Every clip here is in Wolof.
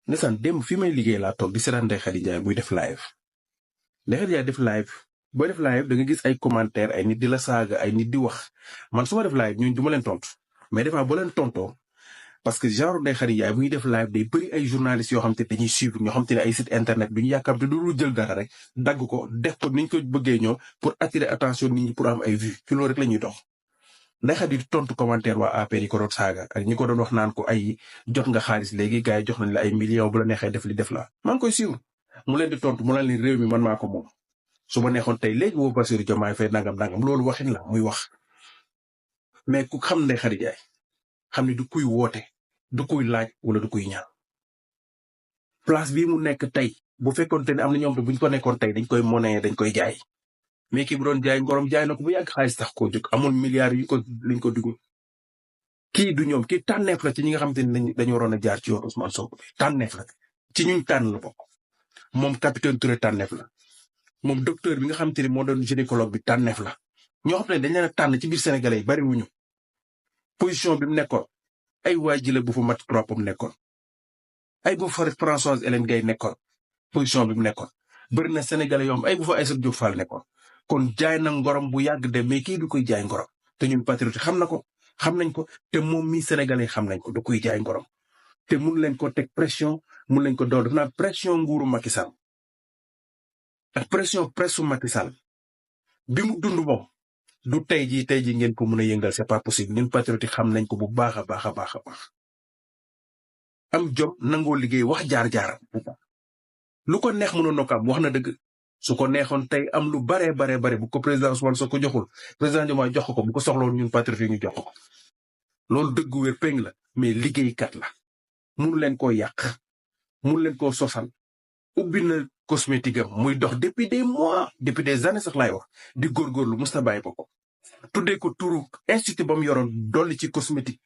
ndeysaan démb fi may liggéey laa toog di seetaan Ndeye Khady Ndiaye muy def live Ndeye Khady Ndiaye def live booy def live da nga gis ay commentaire ay nit di la saaga ay nit di wax man su ma def live ñun du ma leen tontu mais des fois boo leen tontoo parce que genre Ndeye Khady Ndiaye bu ñuy def live day bëri ay journalistes yoo xam te dañuy suivre ñoo xam te ne ay site internet du ñu yàkkamte du lu jël dara rek dagg ko def ko niñ ko bëggee ñoom pour attirer attention nit ñi pour am ay vues ci loolu rek la ñuy dox Ndeye Khady di tontu commentaire waa APR yi ko doon saaga ak ñi ko doon wax naan ko ay jot nga xaalis léegi gars yi jox nañ la ay millions bu la neexee def li def la maa ngi koy suivre mu leen di tontu mu leen réew mi man maa ko moom su ma neexoon tey léegi woo Bassirou Diomaye Faye nangam loolu waxin la muy wax mais ku xam Ndeye Khady Ndiaye xam ne du kuy woote du kuy laaj wala du kuy ñaan place bii mu nekk tey bu fekkoon te ne am na ñoom te buñ ko nekkoon tey dañ koy monnaie dañ koy jaay mais kii bu doon jaay ngorom jaay na ko bu yàgg xaalis tax koo jóg amul milliards yu ko liñ ko dugg kii du ñoom kii tànneef la ci ñi nga xamante ni dañu waroon a jaar ci yoon Ousmane Sonko bi tànneef la ci ñuñ tànn la bokk moom capitaine Touré tànneef la moom docteur bi nga xamante ni moo doon gynécologue bi tànneef la ñoo xam ne dañ leen a tànn ci biir sénégalais yi bari wuñu position bi mu nekkoon ay waay ji la bu fa mat tropam nekkoon ay bu fa Françoise Hélène Gaye nekkoon position bi mu nekkoon bëri na sénégalais yoo xam ay bu fa Aïssatou Diop Fall nekkoon kon jaay na ngorom bu yàgg de mais kii du koy jaay ngorom te ñun patriote xam na ko xam nañ ko te moom mii sénégalais xam nañ ko du koy jaay ngorom te mun leen ko teg pression mun leen ko dool def naa pression nguuru Macky Sall ak pression pressu Macky Sall bi mu dund moom du tey jii ngeen ko mën a yëngal c'est pas possible ñun patriote xam nañ ko bu baax a baax a baax a baax am jom nangoo liggéey wax jaar-jaaram lu ko neex mënoon na ko am wax na dëgg su ko neexoon tey am lu bare bu ko président Ousmane Sonko joxul président Diomaye jox ko bu ko soxloon ñun patriote ñu jox ko loolu dëggu wér péng la mais liggéeykat la mënu leen koo yàq mënu leen koo sosal ubbi na cosmétique am muy dox depuis des mois depuis des années sax laay wax di góorgóorlu musta bàyyi ko tuddee ko turu institut ba mu yoroon dolli ci cosmétique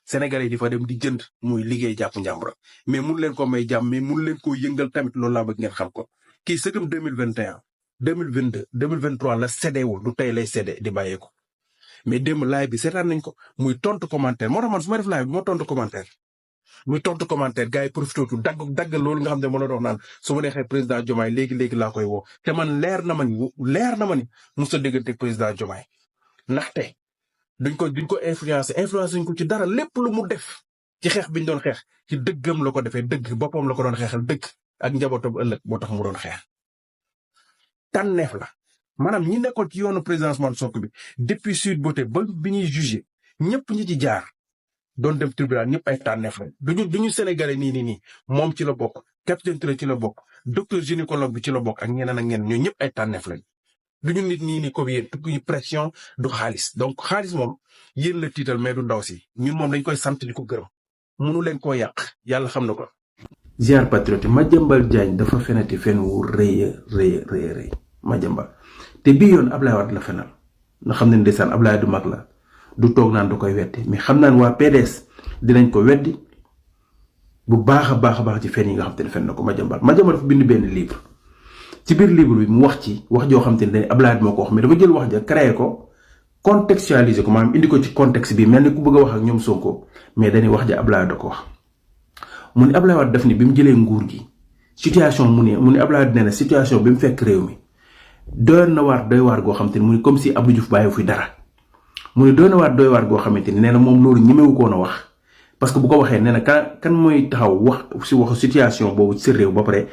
sénégalais yi di fa dem di jënd muy liggéey jàpp njàmbura mais mënu leen ko may jàmm mais mënu leen koo yëngal tamit loolu laa bëgg ngeen xam ko kii sëgëm 2021 2022 2023 la séddee wul du tey lay séddee di bàyyeeko mais démb live bi seetaan nañ ko muy tontu commentaire moo tax man su ma def live bi moo tontu commentaire muy tontu commentaire gars yi profité tu dagg loolu nga xam ne mën a dox naan su ma neexee président Diomaye léegi laa koy woo te man leer na ma ni mos a déggante président Diomaye ndaxte duñ ko influencé ñu ko ci dara lépp lu mu def ci xeex biñ doon xeex ci dëggam la ko defee dëgg boppam la ko doon xeexal dëgg ak njabootam ëllëg moo tax mu doon xeex tànneef la maanaam ñi nekkoon ci yoonu président Ousmane Sonko bi depuis Sweet Beauté ba bi ñuy jugé ñëpp ñi ci jaar doon dem tribunal ñëpp ay tànneef la duñu sénégalais nii moom ci la bokk capitaine Touré ci la bokk docteur gynécologue bi ci la bokk ak ñeneen ñoo ñëpp ay tànneef lañ duñu nit nii comme yéen tukkuñu pression du xaalis donc xaalis moom yéen la tiital mais du ndaw si ñun moom dañ koy sant di ko gërëm mënu leen koo yàq yàlla xam na ko. ziar patriote Madiambal Diagne dafa fenati fen wu rëy Madiambal te bii yoon Ablaye Wade la fenal nga xam ne ndeysaan Ablaye du mag la du toog naan da koy weddi mais xam naan waa PDS dinañ ko weddi bu baax a baax ci fen yi nga xam te ne fen na ko Madiambal dafa bind benn livre ci biir livre bi mu wax ci wax joo xam te ne dañ Ablaye moo ko wax mais dafa jël wax ja créé ko contextualiser ko maanaam indi ko ci contexte bi mel ni ku bëgg a wax ak ñoom Sonko mais dañuy wax ja Ablaye da ko wax mu ne Ablaye Wade def ni bi mu jëlee nguur gi situation mu ne Ablaye Wade nee na situation bi mu fekk réew mi doy waar goo xam te ne mu ne comme si Abdou Diouf bàyyi fi dara mu ne doy waar goo xamante ni nee na moom loolu ñemewu koon a wax parce que bu ko waxee nee na kan mooy taxaw wax si waxu situation boobu ci réew ba pare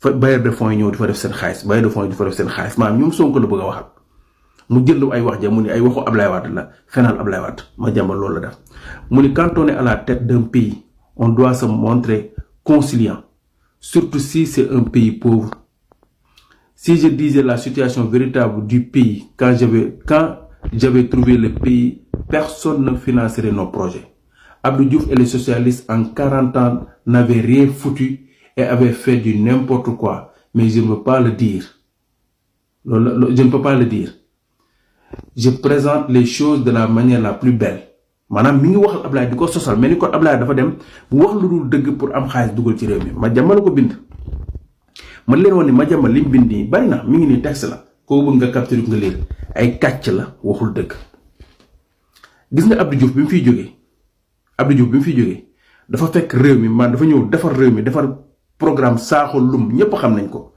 fa bailleur de fonds yi ñëw di fa def seen xaalis bailleur de fonds yi di fa def seen xaalis maanaam ñoom Sonko la bëgg a waxal mu jël ay wax ja mu ne ay waxu Ablaye Wade la fenal Ablaye Wade Madiambal loolu la def mu ne quand on est à la tête d'un pays on doit se montrer conciliant surtout si c'est un pays pauvre. Si je disais la situation véritable du pays quand j'avais trouvé le pays, personne ne financerait nos projets. Abdou Diouf et les socialistes en 40 ans n'avaient rien foutu et avaient fait du n'importe quoi. Mais je ne peux pas le dire. Je présente les choses de la manière la plus belle. Maanaam mi ngi waxal Ablaye di ko sosal mais ni ko Ablaye dafa dem bu wax lu dul dëgg pour am xaalis dugal ci réew mi Madiambal ko bind. man leen woon ni Madiambal li mu bind nii bari na mi ngi nii texte la koo bëgg nga capture nga lire ay kàcc la waxul dëgg. gis nga Abdou Diouf bi mu fiy jógee dafa fekk réew mi man dafa ñëw defar réew mi defar programme saaxo lum ñëpp xam nañ ko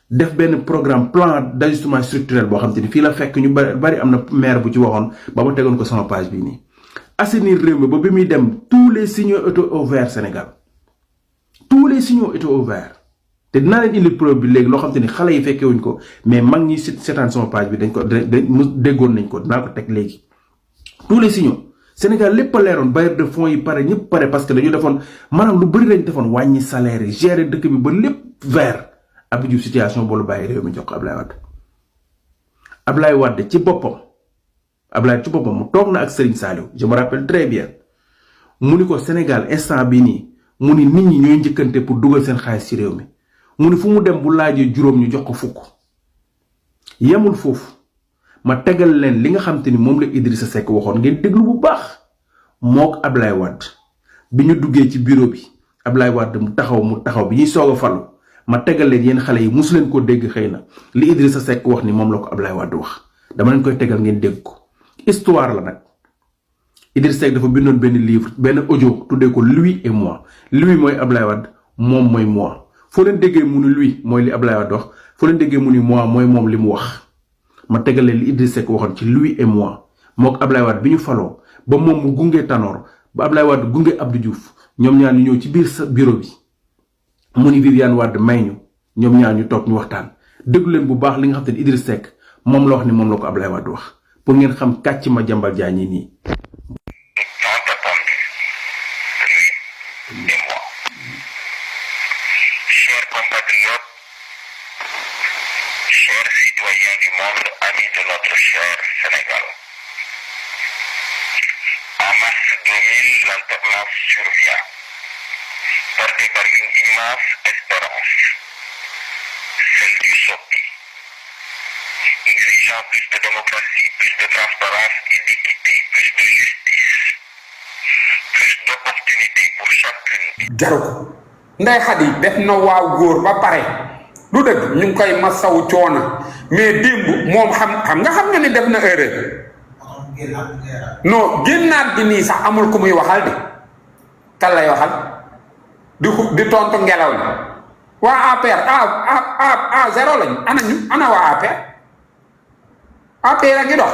def benn programme plan d'ajustement structurel boo xam te ni fii la fekk ñu bari am na maire bu ci waxoon ba ma tegoon ko sama page bii nii assainir réew mi ba bi muy dem tous les signaux étaient au vert Sénégal tous les signaux étaient au vert te dinaa leen indil preuve bi léegi loo xam te ni xale yi fekkewuñ ko mais mag ñi seetaan sama page bi dañ ko déggoon nañ ko dinaa ko teg léegi tous les signaux Sénégal lépp a leeroon bailleur de fonds yi pare ñëpp pare parce que dañu defoon maanaam lu bëri lañ defoon wàññi salaire yi gérer dëkk bi ba lépp vert Abdou Diouf situation boolu bàyyi réew mi jox ko Ablaye Wade ci boppam mu toog na ak Serigne Saliou je me rappelle très bien mu ni ko Sénégal instant bi nii mu ni nit ñi ñooy njëkkante pour dugal seen xaalis ci réew mi mu ni fu mu dem bu laajee juróom ñu jox ko fukk yemul foofu ma tegal leen li nga xam te ni moom la Idrissa Seck waxoon ngeen déglu bu baax mook Ablaye Wade bi ñu duggee ci bureau bi Ablaye Wade mu taxaw bi ñuy soog a falu ma tegal leen yéen xale yi musu leen ko dégg xëy na li Idrissa Seck wax ni moom la ko Ablaye Wade wax dama leen koy tegal ngeen dégg ko histoire la nag Idrissa Seck dafa bindoon benn livre benn audio tuddee ko lui et moi lui mooy Ablaye Wade moom mooy moi foo leen déggee mu ni lui mooy li Ablaye Wade wax foo leen déggee mu ni moi mooy moom li mu wax ma tegal leen li Idrissa Seck waxoon ci lui et moi mook Ablaye Wade bi ñu faloo ba moom mu gunge Tanor ba Ablaye Wade gunge Abdou Diouf ñoom ñaar ñu ñëw ci biir sa bureau bi mu ni Viviane Wade may ñu ñoom ñaar ñu toog ñu waxtaan déglu leen bu baax li nga xam te ne Idrissa Seck moom la wax ni moom la ko Ablaye Wade wax pour ngeen xam kàcc ma jàmbal jaa ñi nii. Chers compatriotes, chers citoyens du monde, amis de notre cher Sénégal. En mars 2000, l'alternance survient, portée par une immense espérance, celle du SOPI, exigeant plus de démocratie, plus de transparence et d'équité, plus de justice, plus d'opportunités pour chacune. jaru ko Ndeye Khady def na waaw góor ba pare lu dëgg ñu ngi koy masawu coona mais démb moom xam nga ni def na erreur non génnaat bi nii sax amul ku muy waxal de kan lay waxal di tontu ngelaw li waa APR zéro lañ ana waa APR a ngi dox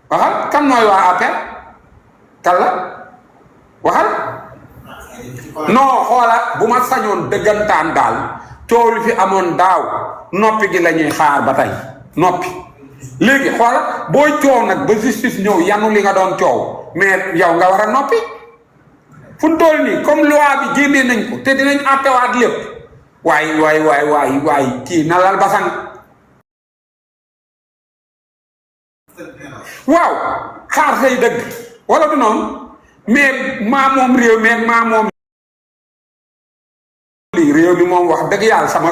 waxal kan mooy waa APR kan la waxal non xoola bu ma sañoon dëggantaan daal coow li fi amoon daaw noppi gi la ñuy xaar ba tey noppi léegi xoola booy coow nag ba justice ñëw yanu li nga doon coow mais yow nga war a noppi fu mu toll nii comme loi bi génnee nañ ko te dinañ àttewaat lépp waay kii na lal basang waaw xaar say dëgg wala du noonu mais maa moom réew mi maa moom lii réew mi moom wax dëgg yàlla sama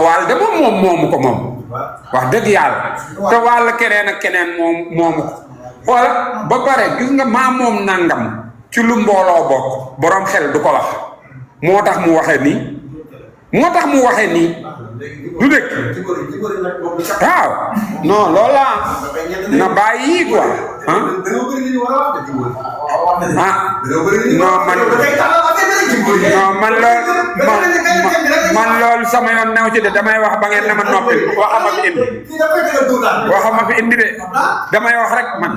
wàll de moom moomu ko moom wax dëgg yàlla te wàll keneen ak keneen moomu ko xoola ba pare gis nga maa moom nangam ci lu mbooloo bokk boroom xel du ko wax moo tax mu waxee nii du dëkk waaw non loola na bàyyi quoi man loolu sama yoon new ci de damay wax ba ngeen ne ma noppi waxama fi indi de damay wax rek man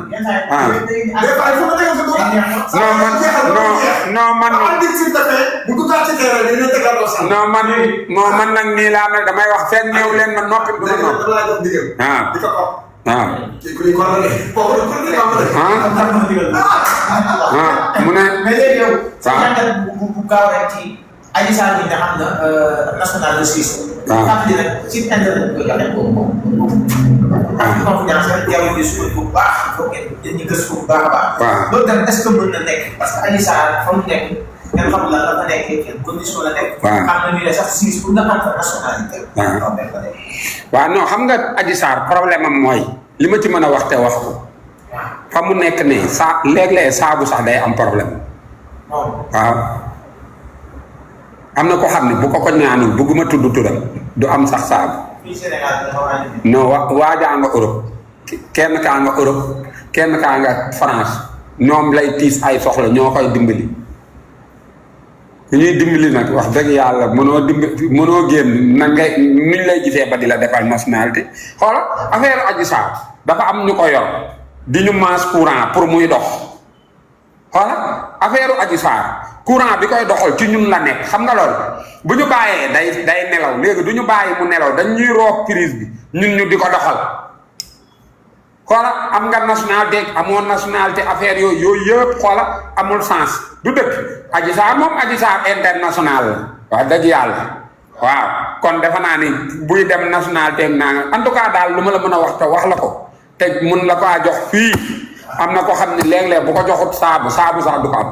man nag nii laa mel damay wax fekk néew leen ma noppi du ma noppi mu ne bu gaaw rek ci Adji Sarr bi nga xam ne national de Suisse. fàttali rek ci internet bi ko joxe confidence rek yow di suul bu baax foog ngeen ñu gëstu bu baax a baax. loolu tamit est-ce que mën na nekk parce que Adji Sarr fa mu nekk ngeen xam la dafa nekk kenn condition la nekk. xam na ñu ne sax Suisse pour nga am fa nationalité. waaw non xam nga Adji Sarr problème am mooy li ma ci mën a wax te wax ko. fa mu nekk nii léeg-léeg saabu sax day am problème. waaw. am na ko xam ne bu ko ñaanul bëgguma tudd turam du am sax saabu. non waajaa nga Europe kenn kaa nga Europe kenn kaa nga France ñoom lay tiis ay soxla ñoo koy dimbali ku ñuy dimbali nag wax dëgg yàlla mënoo génn na ngay nuñ lay gisee ba di la defal nationalité xoola affaire Adji Sarr dafa am ñu ko yor di ñu masse courant pour muy dox xoola affaire Adji Sarr courant bi koy doxal ci ñun la nekk xam nga loolu bu ñu bàyyee day nelaw léegi du ñu bàyyi mu nelaw dañ ñuy roog prise bi ñun ñu di ko doxal xoola am nga nationalité amoon nationalité affaire yooyu yëpp xoola amul sens du dëkk Adji Sarr moom Adji Sarr international la wax dëgg yàlla waaw kon defe naa ni buy dem nationalité naa en tout cas daal lu ma la mën a wax te wax la ko te mun la ko jox fii am na ko xam ne léeg-léeg bu ko joxut saabu sax du ko am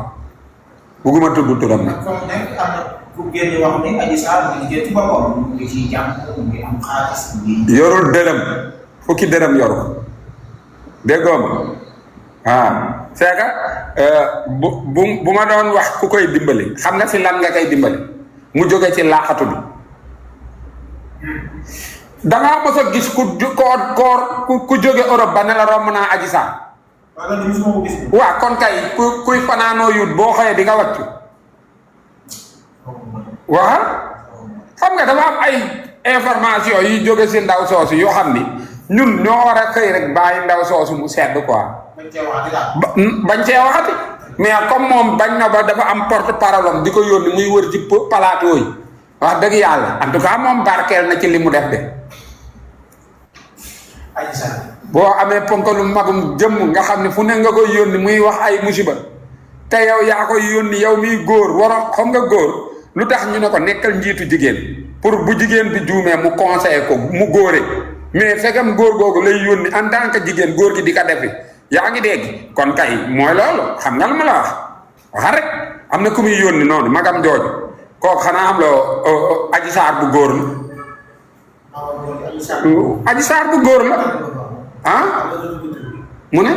bugguma tudd turam nag. comme nekk am na ku génn wax ni Adji Sarr mu ngi jël ci boppam mu ngi ciy jàmm mu ngi am xaalis yorul dërëm fukki dërëm yoru déggoo ma waaw c'est que bu ma doon wax ku koy dimbali xam nga si lan nga koy dimbali mu jóge ci laaxatu bi dangaa mos a gis ku jóge Europe ba ne la romb naa Adji Sarr waaw kon kay kuy fanaanoo yut boo xëyee di nga wàccu waaw xam nga dafa am ay information yi jóge si ndaw soosu yoo xam ni ñun ñoo war a xëy rek bàyyi ndaw soosu mu sedd quoi bañ cee waxati mais comme moom bañ na ba dafa am porte parole di ko yónni muy wër ci plateau yi wax dëgg yàlla en tout cas moom barkeel na ci li mu def de boo amee ponkalu magum jëmm nga xam ne fu ne nga koy yónni muy wax ay musiba te yow yaa koy yónni yow miy góor war xam nga góor lu tax ñu ne ko nekkal njiitu jigéen pour bu jigéen bi juumee mu conseillé ko mu góore mais fekkam góor googu lay yónni en tant que jigéen góor gi di ko defi yaa ngi dégg kon kay mooy loolu xam nga lu ma la wax rek am na ku muy yónni noonu magam jooju kooku xanaa am loo Adji Sarr bu góor la Adji Sarr bu góor la ah mu ne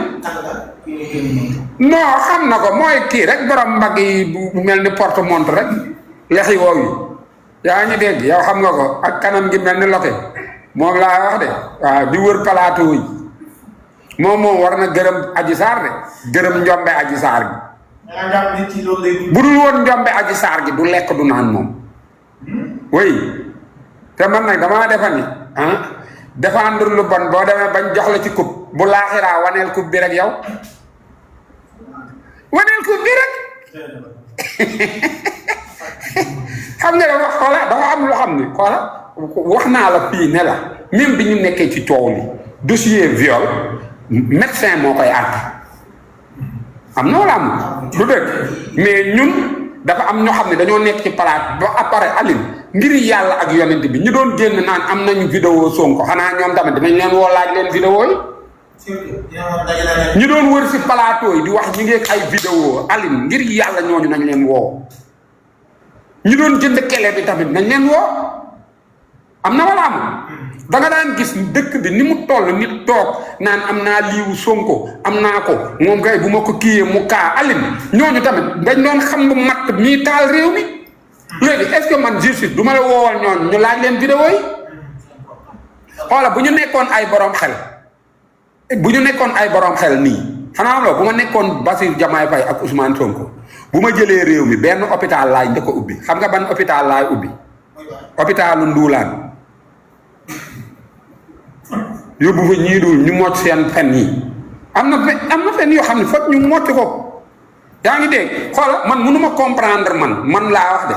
non xam na ko mooy kii rek borom mbagg yi bu mel ni porte montre rek lexi woow yi yaa ngi dégg yow xam nga ko ak kanam gi mel ni loke moom laa wax de waaw di wër plateau yi moom war na gërëm Adji Sarr de gërëm njombe Adji Sarr gi bu dul woon njombe Adji Sarr gi du lekk du naan moom oui te man nag damaa defa ni défendre lu bon boo demee bañ jox la ci coupe bu laaxiraa waneel coupe bi rek yow waneel coupe bi rek xam nga dafa xoola dafa am loo xam ni xoola wax naa la fii ne la même bi ñu nekkee ci coow li dossier viol médecin moo koy àtte am na wala am du dëgg mais ñun dafa am ñoo xam ne dañoo nekk ci palaat ba appareil Aline ngir yàlla ak yonent bi ñu doon génn naan am nañu vidéo Sonko xanaa ñoom tamit dinañ leen woo laaj leen vidéo yi ñu doon wër si plateau yi di wax ñi ngeeg ay vidéo Aline ngir yàlla ñooñu nañ leen woo ñu doon jënd kele bi tamit nañ leen woo am na wala am da nga daan gis dëkk bi ni mu toll nit toog naan am naa liiwu Sonko am naa ko moom kay bu ma ko kiiyee mu kaa Aline ñooñu tamit dañ doon xam bu matt mii taal réew mi léegi est-ce que man justice du ma la woowal ñoon ñu laaj leen vidéo yi xoola bu ñu nekkoon ay borom xel nii xanaa am la bu ma nekkoon Bassirou Diomaye Faye ak Ousmane Sonko bu ma jëlee réew mi benn hôpital laay njëkk a ubbi xam nga ban hôpital laay ubbi hôpitalu Nduulaan yóbbu fa ñii dul ñu mocc seen fen yi am na fen yoo xam ne foog ñu mocc ko yaa ngi dégg xoola man mënu ma comprendre man laa wax de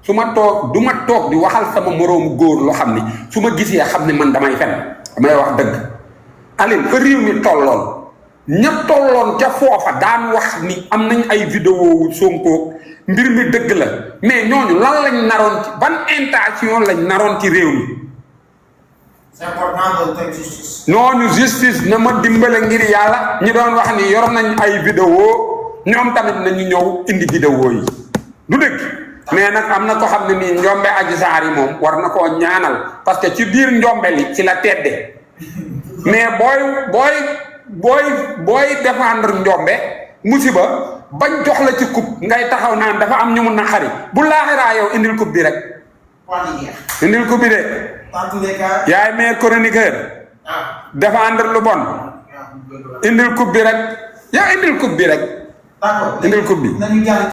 su ma toog du ma toog di waxal sama moroomu góor loo xam ni su ma gisee xam ne man damay fen damay wax dëgg Aline fa réew mi tolloon ña tolloon ca foofa daan wax ni am nañ ay vidéo Sonko mbir mi dëgg la mais ñooñu lan lañ naroon ci ban intention lañ naroon ci réew mi c'est important de justice ñooñu justice na ma dimbale ngir yàlla ñi doon wax ni yor nañ ay vidéo ñoom tamit nañu ñëw indi vidéo yi du dëgg mais nag am na ko xam ne nii njombe Adji Sarr yi moom war na koo ñaanal parce que ci biir njombe li ci la tedde mais booy défendre njombe musiba bañ jox la ci coupe ngay taxaw naan dafa am ñu mun na xari bu laaxiraa yow indil coupe bi rek indil coupe bi de yaay meilleur chroniqueur défendre lu bon indil coupe bi rek yaa indil coupe bi rek d'accord indil coupe bi. nañu jàll